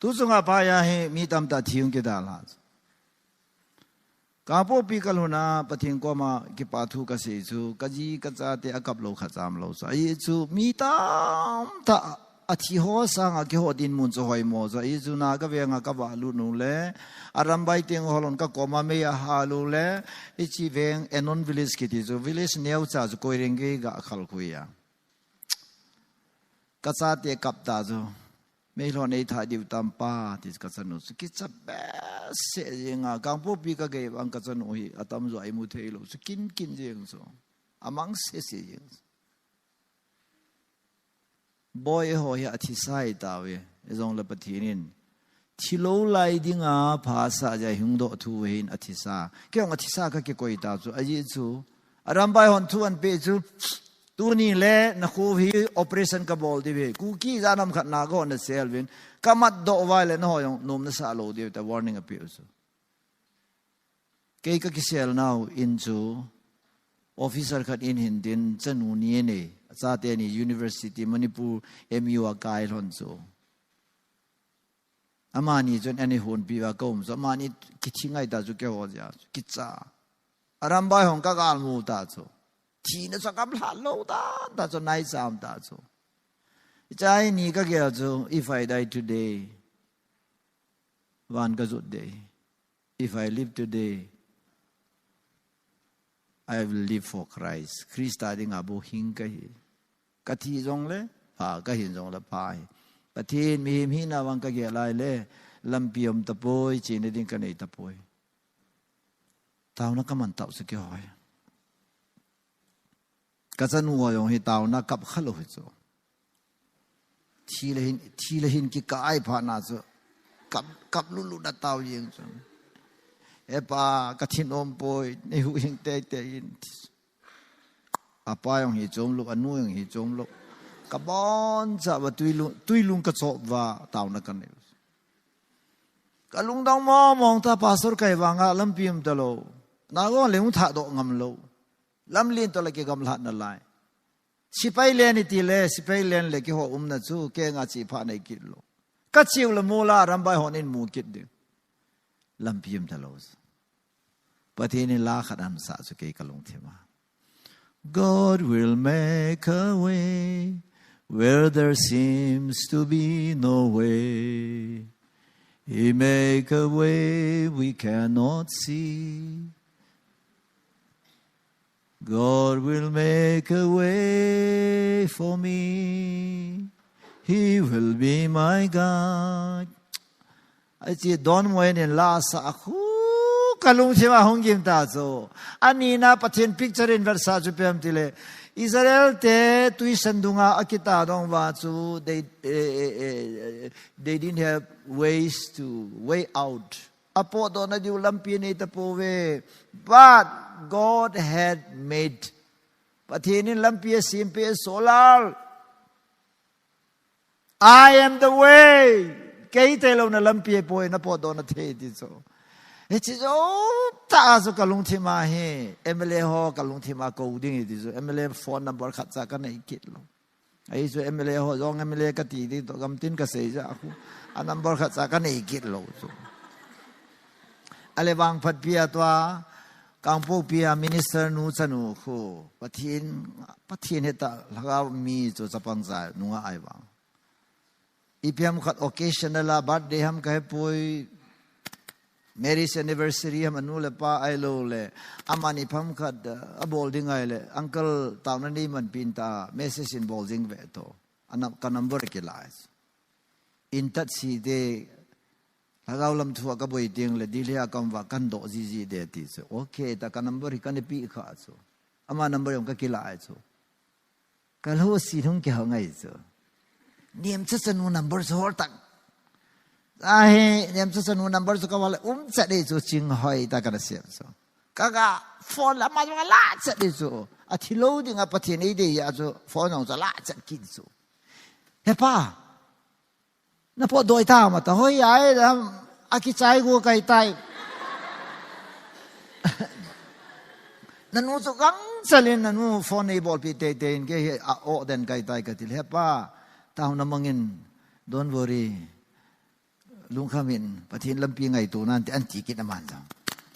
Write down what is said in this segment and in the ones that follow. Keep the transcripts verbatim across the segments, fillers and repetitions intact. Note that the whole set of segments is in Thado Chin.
Tu chunga paiya hi mi tamtah thi hung kidalha. Kangpokpi kalhun a Pathen koma kipa thu kasei chu, kaji kachate akap lou khat cham lou chu. Ajeh chu mi tamtah athi ho sanga kihot dinmun chu hoimo chu. Ajeh chu Naga venga kavalut uleh, Arambai teng holon kakoma mei ahat uleh, hiche veng Enon village kiti chu, village neocha chu Koirengei ga khal khu a. Kachate kap ta chu. Meilhon eitha diu tam pa, ti kachanu chu. Kicha behseh jeng a, Kangpokpi kagei vang kachanu hi, atamjo a imu thei lou chu. Kin kin jeng chu. Amang sese jeng chu. Boi, eiho hi athisa itauve. Ijongle Pathen in thilou lai dinga phasah jeh a hung doh thu hin athisa. Kei jong athisa kakikoi ta chu. Ajeh chu, Arambai hon thu anapeh chu, tuni le nakho hi operation kabol diu ahi. Kuki ijat ham khat Naga hon nasel uvin. Kamat doh uva ahile nangho jong nom nasah lou diu ahi tia warning apeh u chu. Kei kakisel nau in chu, officer khat in hin tin, chanu ni anei. Achate ni University Manipur M U a kai lhon chu. Amani chun ani honpi uva kaum chu, amani kithi ngai ta chu keiho jeh a chu, kicha. Arambai hon kagalmu ta chu. Thina chu agamlhat lou ta, ta chu naicham ta chu. Hiche ni kagel chu, if I die today, van kajot ding. If I live today, I will live for Christ. Christa dinga bou hing kahi. Kathi jongle pha, kahin jongle pha hi. Pathen mihem hina vang kagel ahile, lampi um tapoi, chena ding kanei tapoi. Taona kaman tau chu keiho hi. Kachanu ho jong hi taona kap khalou hi chu. Thi le hin, thi le hin kikah a iphat na chu. Kap, kap lulu na tao jeng chu. He pa, kathin um poi, neihuhhing teitei in. Apa jong hi chom lou, anu jong hi chom lou. Kabonchauva tuilung, tuilung kachop uva taona kanei. Kalungdong mong mong ta, pastor kahi vanga lampi um talou. Naga hon le hung thahdoh ngam lou. Lamlen toh le kigamlhat nalai. Sepai len iti le, sepai len le keiho umna chu, kenga che pha nei kit lou. Kachiu le mol a Arambai hon eimu kit ding. Lampi um talou. Pathen in la khat ahin sah chu kei kalungthim a. God will make a way where there seems to be no way. He make a way we cannot see. God will make a way for me. He will be my God. Hiche Don Moen in la asah khu kalungthim a hung gim ta chu. Ani na Pathen picture in vetsah chu ipi ham itile, Israel te twisan dunga akitah dong uva chu, they, eh, eh, eh, they didn't have ways to, way out. Apotdoh na diu lampi anei tapouve. But God had made. Pathen in lampi asempeh, Solal, I am the way. Kei tilou na lampi apoi, napotdoh na thei ti chu. Hiche jou tah a chu kalungthim a hi, M L A ho kalungthim a kou ding ahi ti chu, M L A phone number khat cha kanei kit lou. Ahi chu M L A ho jong M L A kati ding toh gamtin kasei jeh a khu. A number khat cha kanei kit lou chu. Ale vangphat pia tua, Kangpokpi a minister nu chanu khu. Pathen, Pathen hetah lhagao mi chu chapang cha nunga ahi vang. Ipi ham khat occasional a birthday ham kahepoi, marriage anniversary ham anu le pa ahilou le, amani ipi ham khat, uh, abol ding ahile, uncle taona neimanpi in ta, message in bol jing ve to. Ana, ka number kilah. In touch hite, lhagao lam thu a kaboi teng le, Delhi a kaum uva kahin doh jiji ding ti chu. Okay, ta ka number hi kanei peh kha chu. Ama number jong kakilah chu. Kalhohse hung kihong ahi chu. Niamcha chanu number chu hol tah. Ahi, Niamcha chanu number chu kavale umchat ding chu, ching hoi tah kana sem chu. Kaga phone la ama chu kalah chat ding chu. Athilou dinga Pathen eidei a chu phone jong chu alah chat kit chu. He pa, napotdoh tam ata, hoi ai, akichai go kai tai. Nanu chu gangchal in, nanu phone neibolpeh teitei in, kei hi a-oh den kai tai kati le, he pa, taona mangin, don't worry. lungkham in, Pathen lampi ngaito nan te an ti kit aman jong.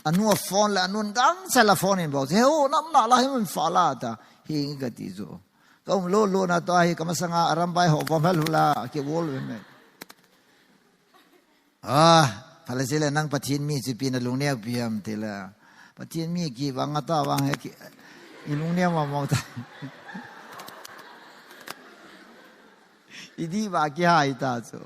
Anu a phone le, anun gangsa la phone in bol. He, o, nam na la, he, mun fa la ta. Hi, ka ti jo. Ka um lo, lo na to, hi, ka masanga, aram bai ho, vom hal hula, ki wol ve me. Ah, phala sile nang Pathen mi chu ipi na lungneo pi ham ti la. Pathen mi ki vang ata vang he ki. I lungneo ma mo ta. I di ba ki hai ta chu.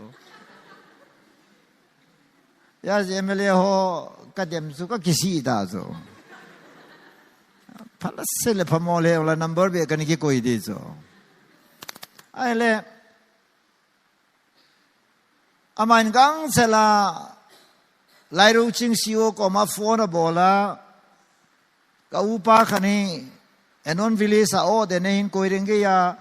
Ya je M L A ho ka dem chu ka kisi ta chu. Phala sile phamo le la number be ka ni ki koi di chu. Ai le. Aman gangsa la, Lairuching C O koma phone a bol a, ka upa khat hi, Enon village a o de ne hin koi ring ge ya,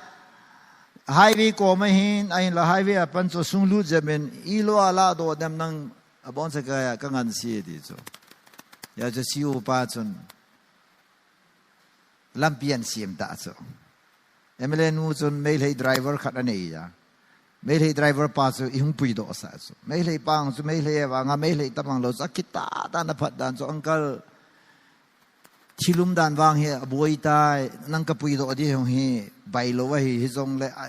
highway koma hin, ahin la highway a pan chu sung lut je men, i lo a la do dem nang, a bon sa ka, ka ngan si di chu. Ya chu C O pa chun. Lampi an siam ta chu. M L A nu chun Meitei driver khat anei a. Meitei driver pa chu i hung puidoh sa chu. Meitei pa chu Meitei vang a Meitei tamang lo chu a kita ta na phat dan chu uncle. Thilum dan vang hi a buai tai nang ka puidoh di hung hi bai lo a hi hi zong le a,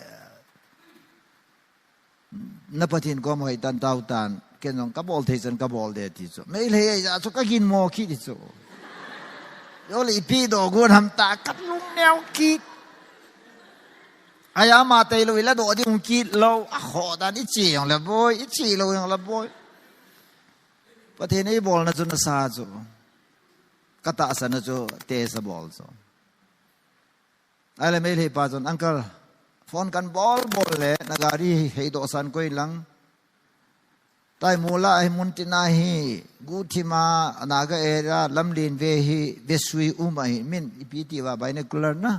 Na Pathen kom hoi tan tau tan. Ken jong ka bol thei chan ka bol de ti chu. Meitei ja chu ka gin mo kit ti chu. Yo le ipi do gon ham ta ka lungneo kit. Aya ma tei lo ila do di ung kit lo. A kho dan i chi jong le boi, i chi lo jong le boi. Pathen ei bol na chu na sa chu. Ka ta sa na chu te sa bol chu. Ai le Meitei pa chun, "Uncle, phone kan bol bol le, na gari hei doh san koi lang. Tai mula ai mun tina hi, gu thima, na ga era, lam lin ve hi, ve sui um ai, min, ipi ti va binocular na.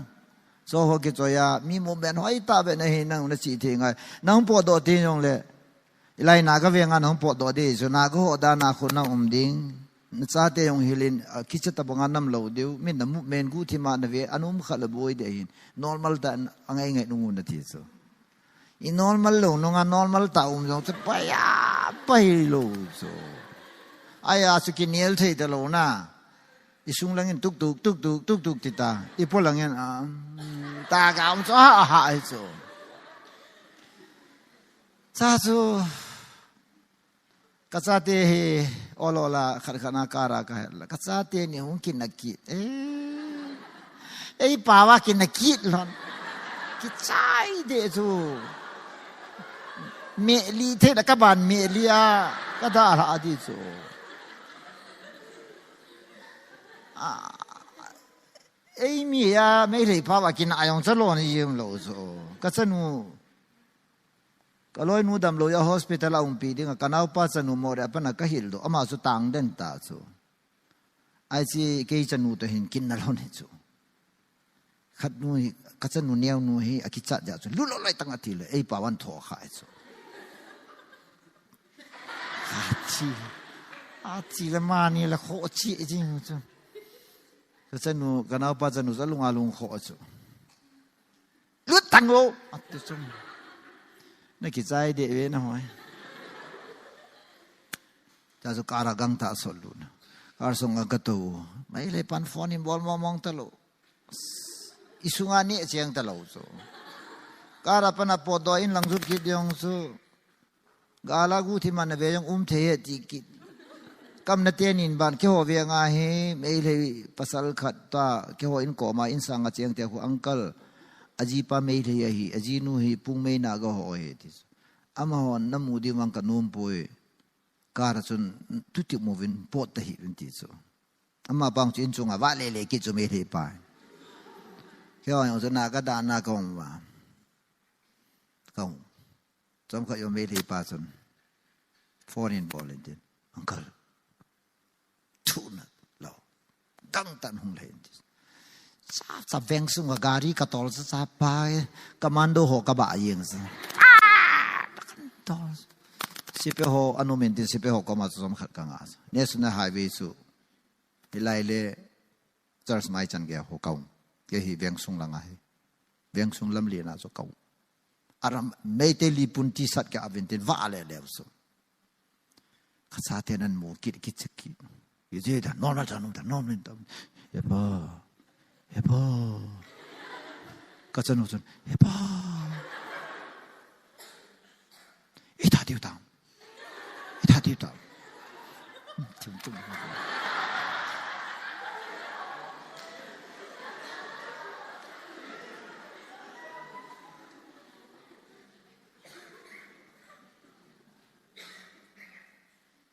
So ho ki choya, mi mu ben hoi ta ve na hi, nang na chi thi ngai. Nang po do ti jong le, Ilai na ga ve nga nang po do di, chu na ga ho da na khu na um ding. Na chate jong hilin, a, kicha ta banga nam lo diu, min na mu men gu thima na ve, an um kha la boi de hin. Normal ta an, a ngai ngai nung na ti chu. I normal lo, nung a normal ta um jong chu pa ya, pa hi lo chu. Ai a chu ki nial thei ta lo na. I sung langin tuk tuk, tuk tuk, tuk tuk ti ta. I po langin, a, ta ga um chu, a, a, ha, ai chu. Cha chu, ka chate hi, olola, khat khat na kara ka het la. Ka chate ni hung kin na kit. Eh. Ei pa va kin na kit lon. Ki chai de chu. Me li the da ka ban me li a. Ka da la di chu. Ah. Ei mi a, Meitei pa va kin a jong cha lo ni yim lo chu. Ka chanu. Ka loi nu dam lo ya hospital a umpi ding a, ka naupa chanu mo re pa na ka hil do. Ama chu tang den ta chu. Ai chi kei chanu to hin kin na lo ni chu. Khat nu hi, ka chanu neo nu hi, a kichat ja chu. Lu lo lai tang a ti le, ei pa van tho kha chu. A chi. A chi le ma ni le kho chi e jing chu. Ka chanu, ka naupa chanu cha lunga lung kho chu. Lut tang o. Atu chun. Na kichai de ve na hoi. Cha chu kara gang ta sol lu na. Kar song a ka to. Meitei pan phone in bol mo mong ta lo. I sunga ni cheng ta lo chu. Kara pana po do in lang jut kit diong chu. Gala gu thi man na ve jong um thei he ti kit. Kam na te nin ban keiho ve nga hi Meitei pasal khat ta keiho in koma in sang a cheng te khu uncle. A ji pa Meitei a hi, a ji nu hi Pungmei na ga ho he ti. Ama hon na mu di mang ka num poi. Kara chun tuti mu vin pot ta hi vin ti chu. Ama pang chu in chunga va le le kit chu Meitei pa. Keiho jong chu na ka da na ka um va. Ka um. Chom kha yo Meitei pa chun. Phone in bol in tin. Uncle. Thu na lo. Gang tan hung le in tin. Cha cha veng sung a gari ka tol cha cha pa e. Commando ho ka ba yeng cha. Ah! Tol. Sipe ho anu min tin sipe ho koma chom khat ka nga. National Highway chu. Hilai le Church mai chan ge ho kau. Ke hi veng sung langa hi. Veng sung lam liena chu kau. Aram Meitei li pun ti sat ke avin tin va le le su. Ka chate nan mu kit, kit, kit. Ije da, normal ta, normal ta, normal ta. Hepa, hepa. Ka chanu chun, hepa. Itha diu ta. Itha diu ta. Tum, tum.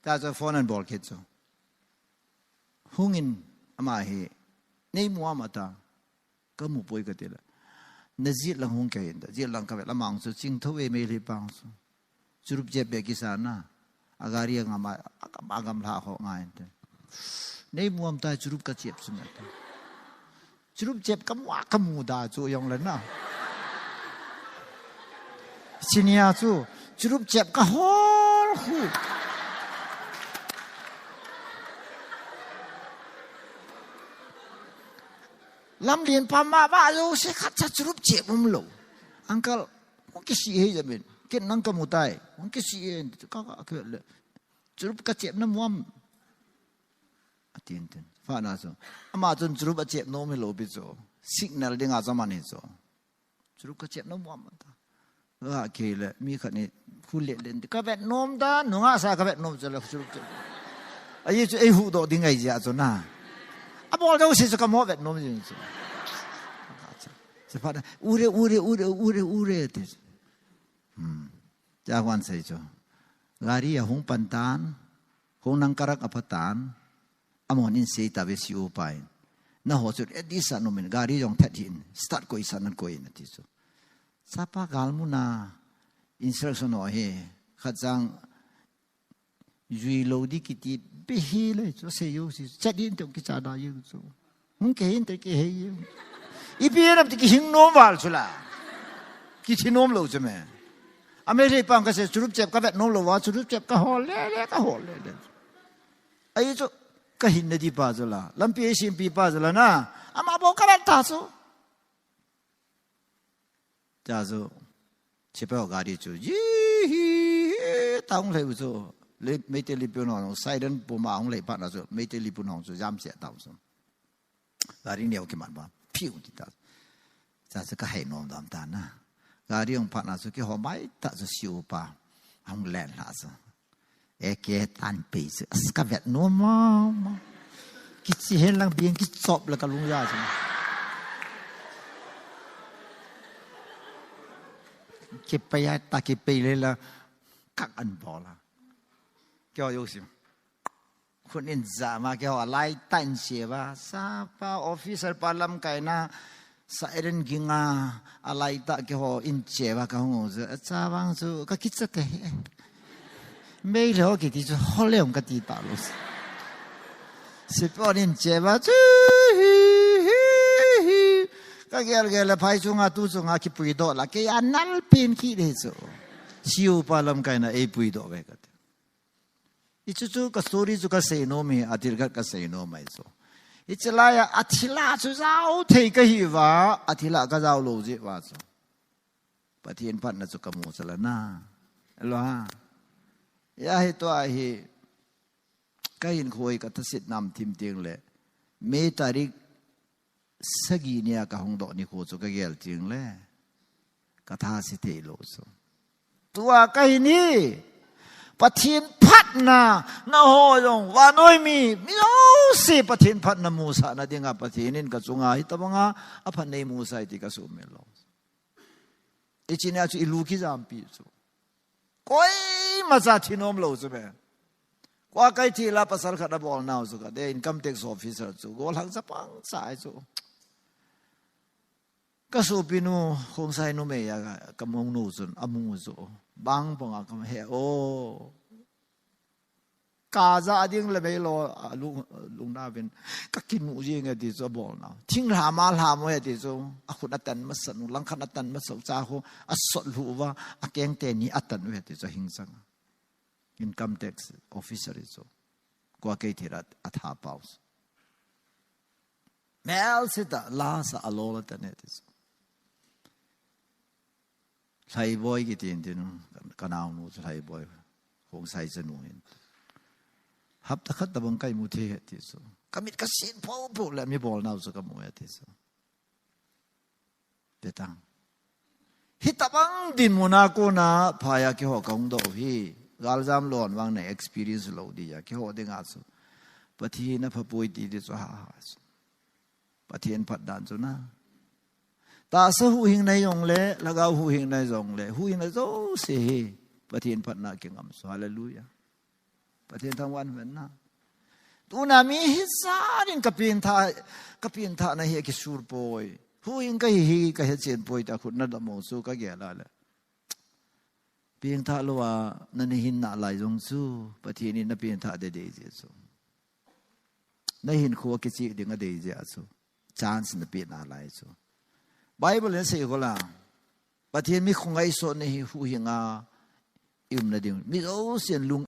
Ta chu phone an bol kit chu. Hung in ama hi, nei mu am ata, ka mu poi ka ti le. Na jet lang hung kei in ta, jet lang ka vet lamang chu, ching tho e mei le pang chu. Churup chep be kisa na, a gari a ngam a, a gam, a gam lha ho ngai in te. Nei mu am ta, churup ka chep chu na ta. Churup chep ka mu a ka mu da chu jong le na. Chinia chu, churup chep ka hol khu. Lamlen pa ma ba jo se khat cha churup chep um lo. Uncle, hung kisi hei jamin. Ken nang ka mu tai. Hung kisi hei, ka, ka, ka le. Churup ka chep na mu am. Atin tin. Fa na chu. Ama chun churup a chep nom hi lo pi chu. Signal ding a chu aman hi chu. Churup ka chep na mu am ta. Ga kei le, mi khat ni khu le len. Ka vet nom ta, nunga sa ka vet nom chu le churup chep. Ahi chu ei hu do ding ai jia chu na. A bol do si chu ka mo vet nom jing chu. Chu fa na, ure, ure, ure, ure, ure ti. Hmm. Cha wan sei chu. Gari a hung pan tan. Hung nang karak a pha tan. Amon in sei ta ve si u pai. Na ho chu, e di sa no min gari jong that hin. Start koi sa nan koi na ti chu. Sapa gal mu na instruction ho he. Khat jang jui lo di kiti be hi le chu sei yo si. Chat in tong ki cha da yo chu. Hung ke hin te ki he yo. I pi rap ti ki hing nom val chu la. Ki thi nom lo chu me. A me le pang ka se churup chep ka vet nom lo wa churup chep ka hol le le ka hol le le. Ahi chu, ka hinna di pa chu la. Lampi ei simpi pa chu la na. Ama bo ka vet ta chu. Cha chu, chepa gari chu. Ji hi hi, ta hung lei u chu. Le, Meitei lipu no, siren pu ma hung lei pa na chu. Meitei lipu no chu, jam se ta chu. Gari neo ki man ba. Piu ti ta. Cha chu ka hai nom dam ta na. Gari hung pa na chu, ki ho mai ta chu siu pa. Hung len la chu. E ke tan pe chu, as ka vet nom ma, ma. Kichi hen lang biang ki chop la ka lung ja chu. Ki pe ya ta ki pe le la, kak an bo la. Kyo yo sim. Khun in ja ma ki ho lai ta in che ba. Sa pa officer pa lam kai na, Siren ging a, a lai ta ki ho in che ba ka hung u chu, a cha vang chu ka kicha te. Mei le ho ki ti chu ho le hung ka ti ta lo. Sipon in che ba chu hi, hi, hi. Ka gel gel le phai chunga tu chunga ki pui do la, ke a nal pin ki de chu. Siu pa lam kai na ei pui do ve ka ti. I chu chu ka story chu ka sei nom hi, a thil khat ka sei nom mai chu. I chu lai a, a thil a chu jao thei ka hi va, a thil a ka jao lo ji va chu. Pathian phatna chu ka mu chu la na. Lo ha. Ya hi to a hi, ka hin khoi ka thasit nam thim ting le. May tarik sagi nia ka hung doh ni khu chu ka gel ting le. Ka tha si thei lo chu. Tua ka hin hi. Pathian phatna na ho jong vanoi mi, mi jouse Pathian phatna musah na dinga Pathian in ka chunga hi tabanga a phat nei musah ti ka sumil lo. I china chu i lu ki jampi chu. Koima cha thi nom lo chu be. Kua kai thi la pasal khat a bol nau chu ka de income tax officer chu. Go lang cha pang cha ai chu. Ka sopi nu, Khongsai nu mei a ka, ka mong nu chun, a mu chu. Bang bang a ka he o. Ka ja ding le mei lo, a lung, lung na vin. Ka kinu jing e ti chu a bol na. Thing lha ma lha mo e ti chu. A khut a tan masa nu, lang khat a tan masa u cha ho. A sot lu va, a keng te ni a tan u e ti chu hing sang. Income tax officer i chu. Kua kei thira a tha pau chu. Mel sita la sa a lo la ta ne ti chu. Lhaiboi ki tin tin, ka nau nu chu Lhaiboi. Khongsai chanu hin. Hapta khat tabang ka imu thei e ti chu. Ka mit ka sin pho pho le mi bol nau chu ka mu e ti chu. Te tang. Hitabang dinmun a kona phai a keiho ka hung doh u hi. Galjam lon vang na experience lou dia keiho dinga chu. Pathen a pha poi ti ti chu ha ha chu. Pathen phat dan chu na. Tahsa huhhingna jong le, lhagao huhhingna jong le, huhhingna jouse hi Pathen phatna kingam chu. Hallelujah. Pathen thangvah in umhen na. Tuna mi hijat in ka pengtha, ka pengthahna hi akisur poi. Huhhing kahi hi ka hechen poi ti a khut na dam u chu ka gel a le. Pengthah lou a na, na hin nalai jong chu, Pathen in na pengthah ding adei jeh chu. Na hinkho akicheh ding adei jeh a chu. Chance na pe nalai chu. Bible in asei khol a. Pathen mi khongaisotna hi huhhing a i umna ding. Mi jousen lung